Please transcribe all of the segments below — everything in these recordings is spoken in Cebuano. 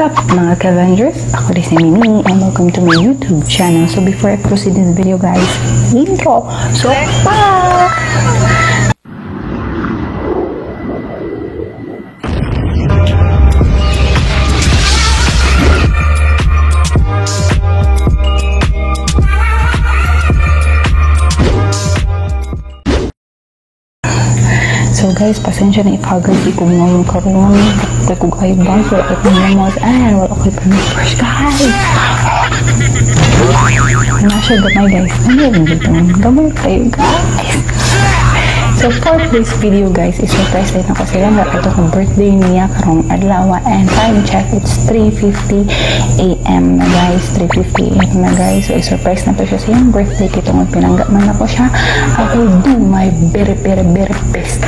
Up, mga Avengers? Ako din si Mimi and welcome to my YouTube channel. So before I proceed this video, guys, intro! So, pa! So guys, pasensya na if haggard di ko ngayong karon. Kay kog ay bang, wala ko pang and wala ko pang brush, guys. Wala siya gamay, guys. Ano yung dito? Gamay kayo, guys. So for this video, guys, i-surprise din ako sila nga ito kong birthday niya karong adlaw and time check, it's 3:50 a.m. na, guys. 3:50 a.m. na, guys. So i-surprise na to siya sa iyang birthday kay tungod pinangga man ako siya. I will do my very, very, very best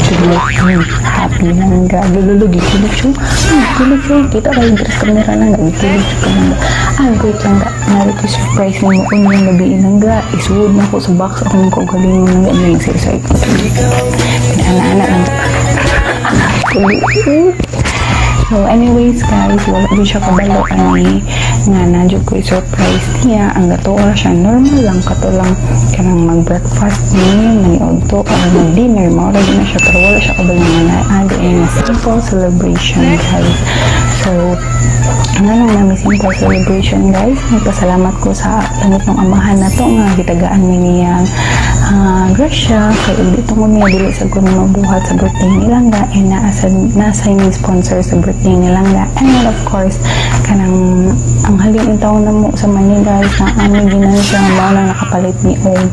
to make me happy, langga. Lululog, gikilog siya. Gikilog siya. Kita kayo dress camera lang ga. Gikilog siya langga. Ah, wait lang ga. Narit yung surprise na mo. Unyang gabi langga. Isuod na ko sa box akong kaugalingon langga. Ano yung seryoso ito? Pinaana-ana lang. So anyways, guys, wala din siya kabalo ani nga na jud ko i-surprise niya. Ang gatuo siya normal lang kato lang kanang mag-breakfast ni maniod to or mag-dinner, mao ra na siya, pero wala siya kabalo nga naa di ay nga simple celebration, guys. So nga lang nami simple celebration, guys. Nagpasalamat ko sa langit ng amahan na to nga gitagaan mi niyang grasya kay ug di tungod niya dili sa ko mabuhat sa birthday ni Langga and naa nasa yung sponsor sa birthday ni Langga. And of course, kanang ang halin in taon na mo sa money, guys, na ami ginan siya mao na nakapalit ni og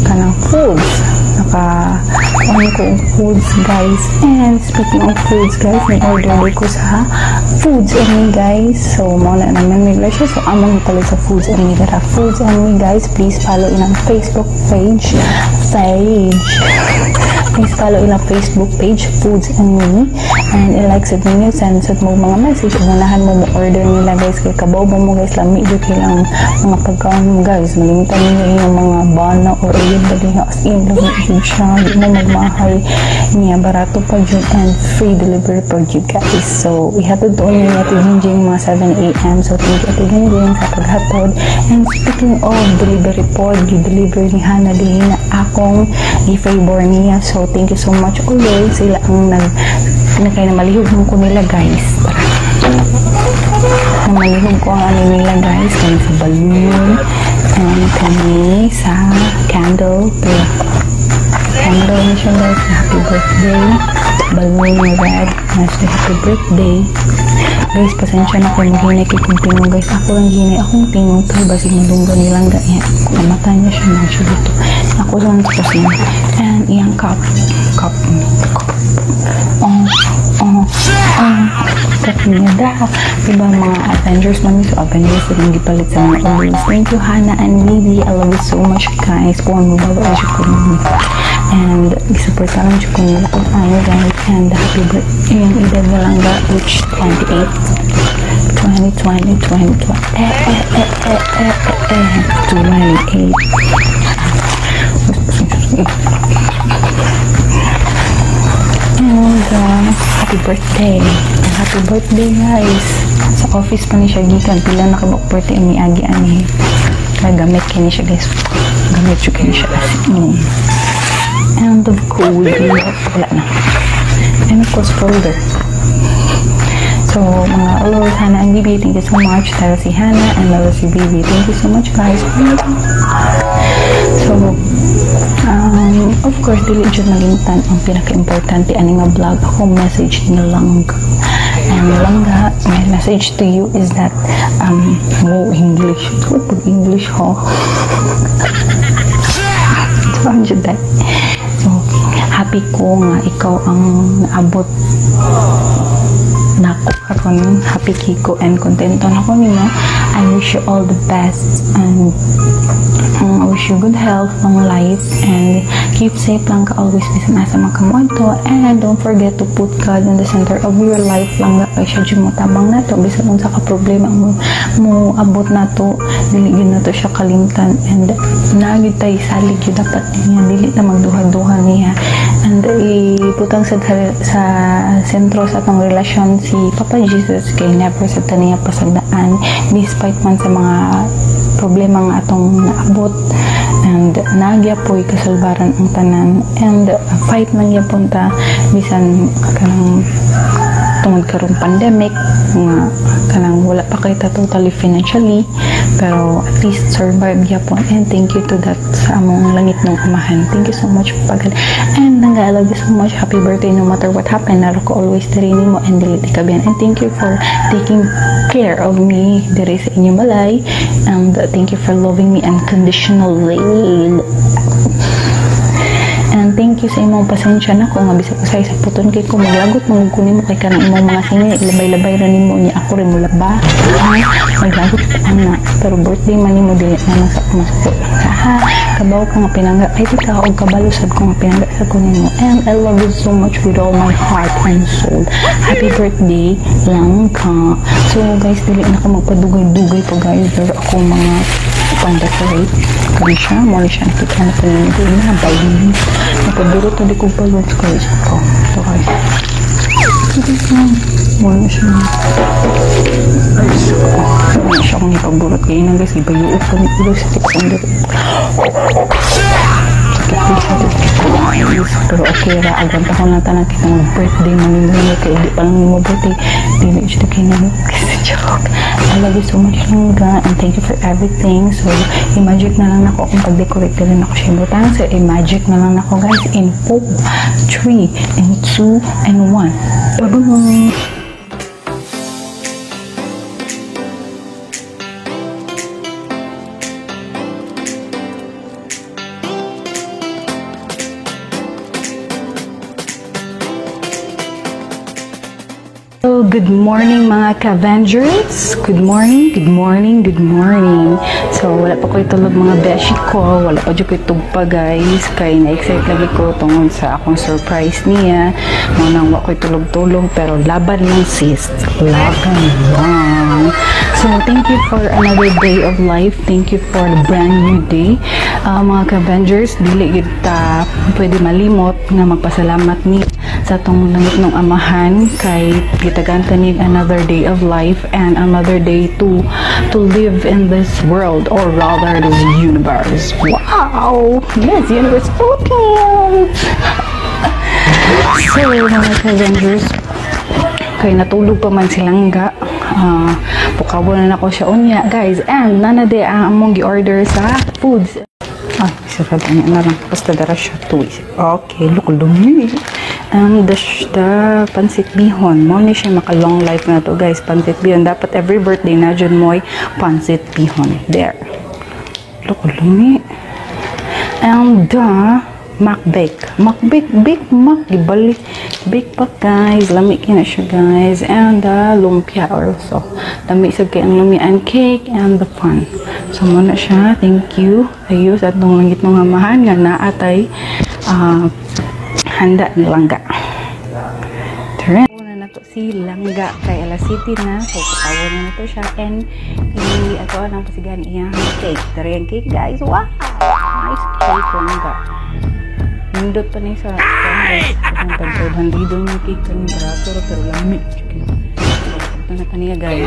kanang foods, naka ano ko og foods, guys. And speaking of foods, guys, may order ko sa Foods and Me, guys. So mao na naman nila siya. So among palit sa Foods and Me dara. Foods and Me, guys, please follow ilang Facebook page. Please follow ilang Facebook page, Foods and Me, and i-like sa ninyo, send sa mo mga message, unahan mo mo order nila, guys, kay kabaw ba mo, guys, lami jud ilang mga pagkaon mo, guys. Malimtan ninyo inyong mga bana or uyab ba diha, as in lami jud siya, di mo magmahay niya, barato pa jud and free delivery pa jud, guys. So ihatod doon ninyo Ate Jingjing mga 7 a.m. So thank you, Ate Jingjing, sa paghatod. And speaking of delivery pod, deliver ni Hana din na akong i-favor niya. So thank you so much ulit. Sila ang nag na kaya na malihog ko nila, guys. Tara. Na malihog ko ang ano nila, guys. Kami sa balloon and kami sa candle. Pero candle na siya, guys. Happy birthday. Balloon na red. Na siya happy birthday. Guys, pasensya na kung maghinay kay kong tingog, guys. Ako lang hinay akong tingog. Pero basig malungga nilang ganyan. Kung mata niya siya na siya dito. Ako lang tapos niya. And iyang cup. Cup. Cup. Oh. Cup niya da. Diba mga Avengers man? So Avengers din gipalit sa mga ulos. Thank you, Hannah and Bibi. I love you so much, guys. Kung ano ba ba siya ko. And isuportahan siya kung nila kung ano, guys. And happy birthday. Iyang edad na lang ga, which 28. 20, 20, 20, 20, eh, eh, eh, eh, eh, eh, eh, 28. And happy birthday. And happy birthday, guys. Sa office pa ni siya gikan. Pila na kabuk birthday ni Agi ani. Kaya gamit kini siya, guys. Gamit siya kini siya. As in. And of course, wala na. And of course, folder. So, mga ulos, Hannah and Bibi, thank you so much. Tara si Hannah and lalo si Bibi. Thank you so much, guys. So, of course, dili jud malimtan ang pinaka-importante ani nga vlog. Ako message ni Langga. And Langga, my message to you is that, oh, English. Oh, pag English, ho. So, ang jud. So, happy ko nga ikaw ang naabot nako karon. Happy kiko and kontento na ko nimo. I wish you all the best and I wish you good health, long life, and keep safe lang ka always bisan asa man ka moadto. And don't forget to put God in the center of your life lang kay siya jud mo tabang nato bisan unsa ka problema mo abot nato, dili gyud nato siya kalimtan and naa gyud tay salig gyud dapat niya, dili ta magduha-duha niya. And ibutang sa sentro sa atong relasyon si Papa Jesus kay never sa ta niya pasagdaan despite man sa mga problema nga atong naabot, and naa gyapoy kasalbaran ang tanan and fight man gyapon ta bisan kanang tungod karong pandemic nga kanang wala pa kay ta totally financially, pero at least survive gyapon. And thank you to that sa among langit ng Amahan. Thank you so much, Papa God. And langga, I love you so much. Happy birthday. No matter what happened, naa ra ko always diri nimo and dili ka biyan. And thank you for taking care of me diri sa inyong balay and thank you for loving me unconditionally. And thank you sa imong pasensya nako nga bisag usay sa puton kay ko maglagot man ko nimo kay kanang imong mga singil labay-labay ra nimo niya, ako rin mulaba. Ha? Maglagot ko ana, pero birthday man nimo, dili na lang sa masuko lang sa, ha. Kabaw ka nga pinangga ay di ka og kabalo sad ko nga pinangga sa ko nimo. And I love you so much with all my heart and soul. Happy birthday, langka. So guys, dili na ko magpadugay-dugay pa, guys, pero akong mga pang-decorate kani siya mo ni siya, nakita na po ninyo na balloons. Napaburot na di ko balloons, guys. Ito guys, mo na siya. Ay, so mo na siya akong ipaburot kayo na, guys. Ibayuok ko ni ulo sa tikong dito. Sakit guys, pero okay ra. Agwanta ko lang tanan kita mag birthday man nimo kay di pa lang nimo birthday, dili jud kay na. Joke. I love you so much, langga, and thank you for everything. So i-magic na lang nako akong pag-decorate dili nako siya butang. So i-magic na lang nako, guys, in 4, 3 and 2 and 1. Bye bye. So, good morning, mga ka-Avengers. Good morning, good morning, good morning. So, wala pa ko'y tulog, mga beshi ko. Wala pa dyan ko'y tugpa, guys. Kay na-excite lagi ko tungod sa akong surprise niya. Mao nang wa ko'y tulog-tulog. Pero laban lang, sis. Laban lang. So, thank you for another day of life. Thank you for the brand new day. Mga ka-Avengers, dili gyud ta pwede malimot nga magpasalamat ni sa atong langit ng Amahan kay gitagaan ta ni another day of life and another day to live in this world, or rather this universe. Wow! Yes, universe Philippines! So, mga ka-Avengers, kay natulog pa man silangga. Pukawon na nako siya unya, guys. And naa na diay ang among gi-order sa foods. Ah, sarado niya na lang. Basta dara siya to. Okay, look, lumi. And the pansit bihon. Mo ni siya maka long life na to, guys. Pansit bihon. Dapat every birthday na dyan mo'y pansit bihon. There. Look, lumi. And the Mac Bake. Mac Bake, Bake Mac. Gibalik. Bake pa, guys. Lami kina siya, guys. And the lumpia also. Lami sad kay ang lumpia and cake and the fun. So, mao na siya. Thank you. Ayo sa atong langit mga amahan nga naa tay handa ni langga. Tara. Na nato si langga kay alas 7 na. So, patawon na nato siya and i ato ang pasigahan iyang cake. Dara yung cake, guys. Wow! Nice cake, langga. Nindot pa ni sa guys. Ang tag 500 yung cake kaning barato pero lami. Ito na kaniya, guys.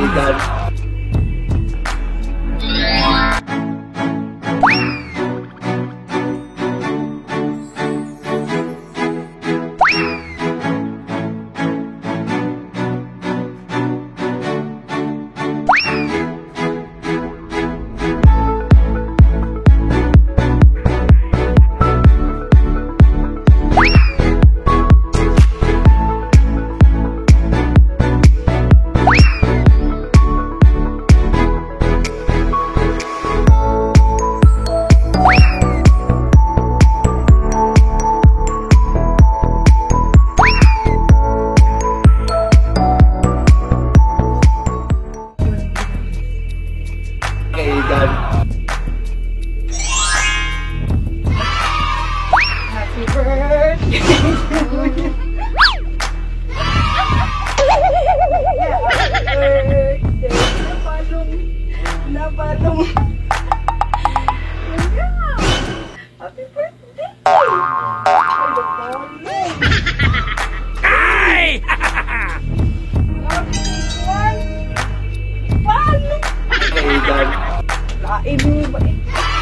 ba eh?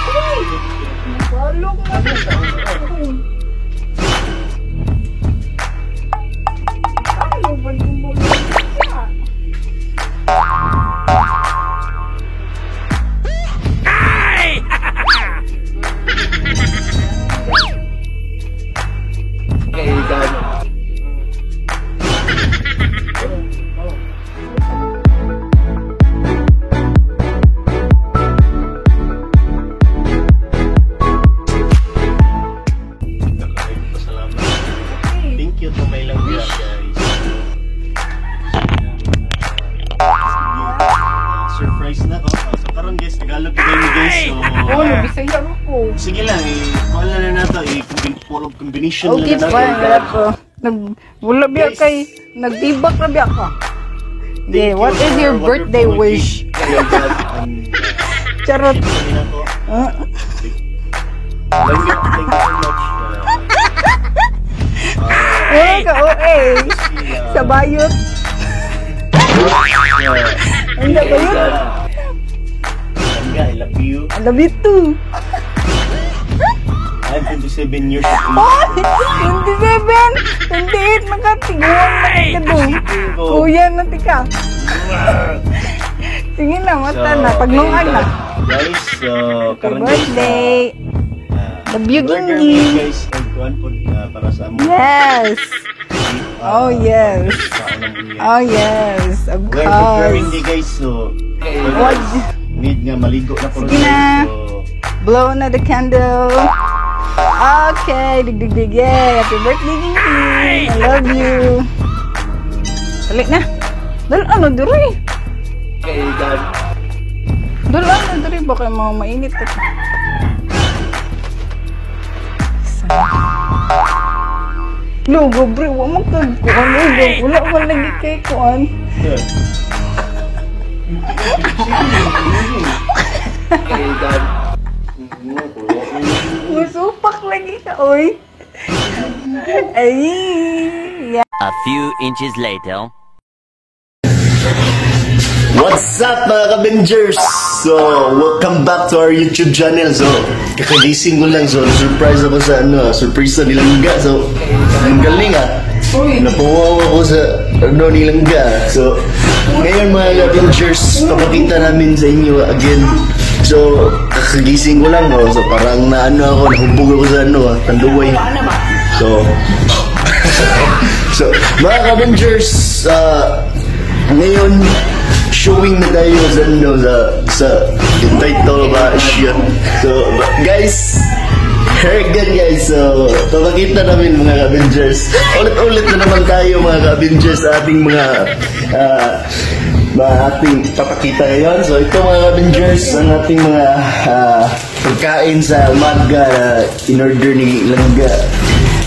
Uy! Balok na. Ano ba yung mga siya? Pasalamat. Thank you to my langga, guys. Surprise na ko. So karon guys, Tagalog ko kayo guys. So Oh, Bisaya ro ko. Sige lang eh, wala na na to eh, full of combination Okay, lang na fine. nato. Wala ko. Nag, wala biya Guys. kay, nagtibak na biya ka. Thank Yeah, you what is for your birthday wonderful wish? gift. Kuya Gab, and, Charot. kami na to. Ah. Langga, thank you so much. Wala ka, oh eh. Sa bayot. Ang sa bayot. Langga, I love you. I love you too. I'm 27 years old. Oh, 27, 28, makatiguan na ka dong. Kuya na tika. Sige na, mata na. Pagnungan na. Guys, so, Happy karon guys, birthday. Love you, order Gingy. mi, guys, og kuan pod para sa among Yes. Oh, yes. sa unang unya. Oh, yes. Of We're preparing course. di guys, so What? need nga maligo na po Sige na. guys. So, Blow na the candle. Okay. Dig, dig, dig. Yay. Happy birthday, Gingy. I love you. Dali na. Dali, ano, diri. Dali, ano, diri. Baka mga mainit. Ito. Lugo, bre. Wa mo kag kuan. Lugo. Wala man lagi kay kuan. Yeah. Musupak lagi ka, oy. Ay, yeah. A few inches later. What's up, mga ka-Avengers? So, welcome back to our YouTube channel. So, kakagising ko lang. So, surprise ako sa ano, surprise sa nilangga. So, ang galing ah. Napawaw ako sa ano nilangga. So, ngayon mga ka-Avengers, papakita namin sa inyo again. So, kakagising ko lang. Oh. So, parang naano ako, nahubog ako sa ano, tanduay. So, mga ka-Avengers, ngayon, showing na tayo sa ano, sa yung title ba siya. So, guys, here again guys. So, papakita namin mga ka-Avengers. Ulit-ulit na naman tayo mga ka-Avengers sa ating mga ating papakita ngayon. So, ito mga ka-Avengers, ang ating mga pagkain sa umaga na in-order ni Langga.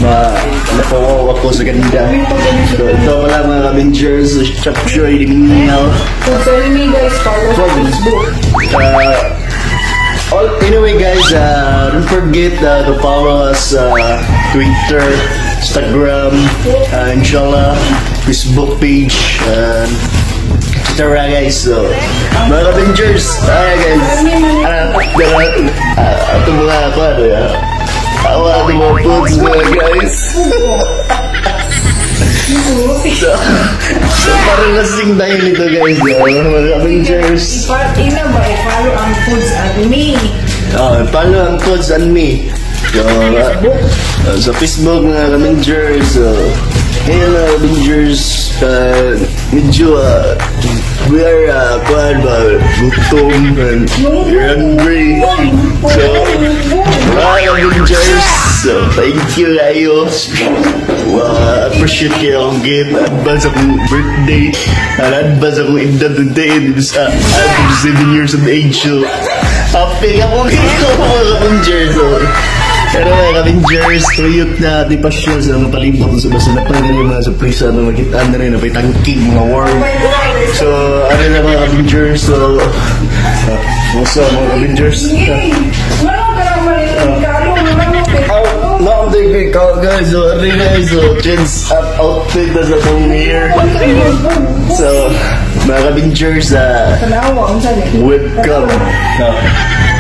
Na napawaw ako sa ganda. So, ito pala mga ka-Avengers, chop suey, minyaw. So, tell me guys, follow sa Facebook. Anyway guys, don't forget to follow us Twitter, Instagram, inshallah, Facebook page, and etc. guys. So, mga Avengers, alright guys, ito mga ako, ano yan? Awa ating mga foods mga guys. So, parang lasing tayo nito guys, mga Avengers. Ina ba, i-follow ang Foods and Me. Oh, follow ang Foods and Me. So, sa Facebook mga Avengers. So, ngayon mga Avengers, medyo we are kuwan ba, gutom and we're hungry. So, mga Avengers, so thank you kayo. Wow, appreciate kayo akong gift. Advance akong birthday. And advance akong edad today. I'm 7 years of age. So, happy ako kayo mga Avengers. So, pero mga Avengers, tuyot na di pa siya sa mga palibot. So, basta napangal yung mga surprise na makita na rin, napay tangking mga worm. So, ano na mga Avengers? So, what's up mga Avengers? Wala ka naman kalo, wala mo Oh, no, I'm thinking, guys. So, ano guys? So, chins up outfit na sa itong hair. So, Mga Avengers, Tanawa, unsa ni? Webcam.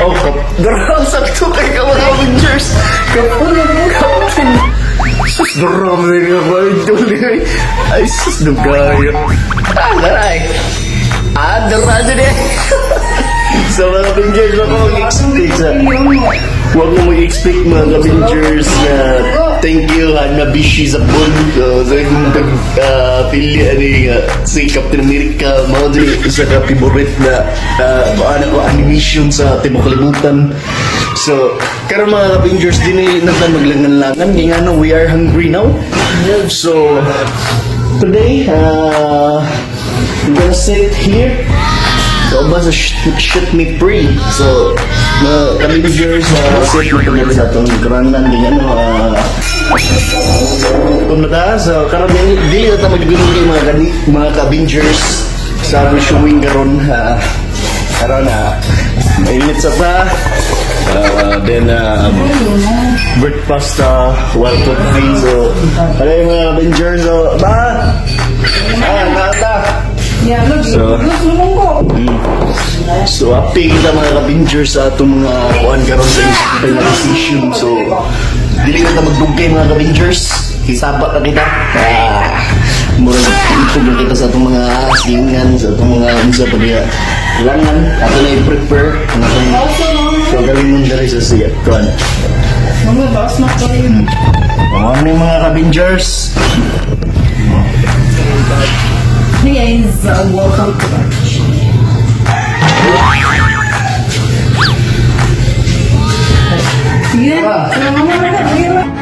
Oh, kap dara, sakto kay ka, mga Avengers. Kapun. Sus, dara mo nga ba idol eh. Ay, sus, dugay. Ah, daray. Ah, dara dyan eh. So mga Avengers, wag mo mag-expect sa Huwag mo mag-expect, mga Avengers, na thank you Hanabishi Zabon. So, sa akong pag-pili ani nga si Captain America, mao di isa ka favorite na ano ko animation sa tibok kalibutan. So, karon, mga Avengers, di na ta maglangan-langan kay ngano we are hungry now. So, today, I'm gonna sit here. So, ba sa shoot me free. So, mga Avengers, sit na kami sa atong karangan, di ano, gutom na ta. So, karon dili dili na ta magdugay, mga ka-Avengers, sa atong showing karon. Karon mainit sa ta. Then breakfast while coffee. So, ano yung mga Avengers? So, ba? Ah, nata. Yeah, look, So, look, lumunggo. So, happy kita, mga ka-Avengers, sa atong mga kuan karon sa finalization. So, dili na ta magdugay, mga ka-Avengers. Hisaba na kita. Ah, murag itog na kita sa atong mga silingan, sa atong mga unsa pa diya. Kailangan, ato na i-prepare. Ang atong so, galing nun dali sa siya. Kuan. Mga bawas na ko rin. Ano yung mga ka-Avengers? Hey guys, welcome to our channel. Sige, sige.